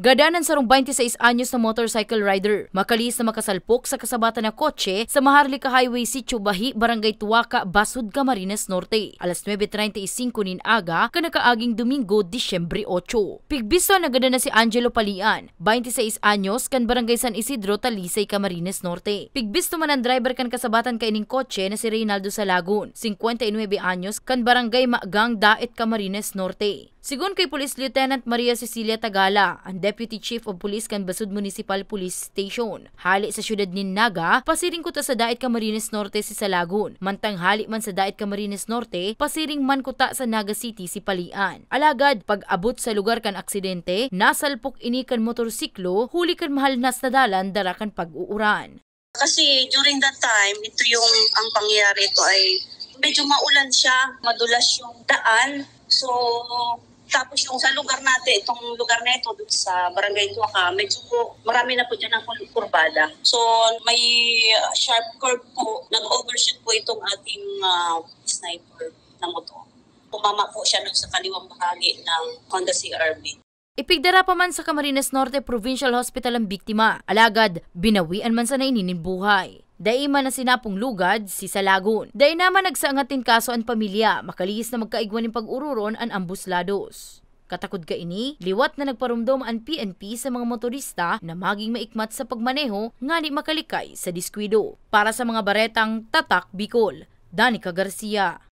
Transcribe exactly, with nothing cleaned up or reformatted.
Gadan an sarong twenty-sais anyos na motorcycle rider, makalihis na makasalpok sa kasabatan na kotse sa Maharlika Highway, Sitio Bahi, Barangay Tuwaka, Basud, Camarines Norte. Alas nuebe treinta y cinco nin aga, kan nakaaging Domingo, Disyembre otso. Pigbisto na gadan na si Angelo Palian, twenty-sais anyos, kan Barangay San Isidro, Talisay, Camarines Norte. Pigbisto man an driver kan kasabatan kaining kotse na si Reynaldo Salagon, singkwenta y nuebe anyos, kan Barangay Magang, Daet, Camarines Norte. Sigon kay Police Lieutenant Maria Cecilia Tagala, an Deputy Chief of Police kan Basud Municipal Police Station, hale sa siyudad nin Naga, pasiring kuta sa Daet, Camarines Norte si Salagon, mantang hale man sa Daet, Camarines Norte, pasiring man kuta sa Naga City si Palian. Alagad, pag-abot sa lugar kan aksidente, nasalpok ini kan motorsiklo, huli kan mahalnas na dalan dara kan pag-uuran. Kasi during that time, ito yung, ang pangyayari ito ay medyo maulan siya, madulas yung daan. So, tapos yung sa lugar natin, itong lugar na ito, dun sa Barangay Tuaka, medyo po, marami na po dyan ang kur-, kurbada. So, may, uh, sharp curve po, nag-overshoot po itong ating, uh, sniper na motor. Tumama po siya dun sa kaliwang bahagi ng Honda C R V. Ipigdara pa man sa Camarines Norte Provincial Hospital ang biktima, alagad binawian man sana ini nin buhay. Dai man nasinapong lugad si Salagon. Dai naman nagsaangat nin kaso an pamilya, makalihis na magkaigwa nin pag-ororon an ambos lados. Katakod kaini, liwat na nagparomdom an P N P sa mga motorista na maging maikmat sa pagmaneho ngani makalikay sa diskuido. Para sa mga baretang Tatak Bicol, Danica Garcia.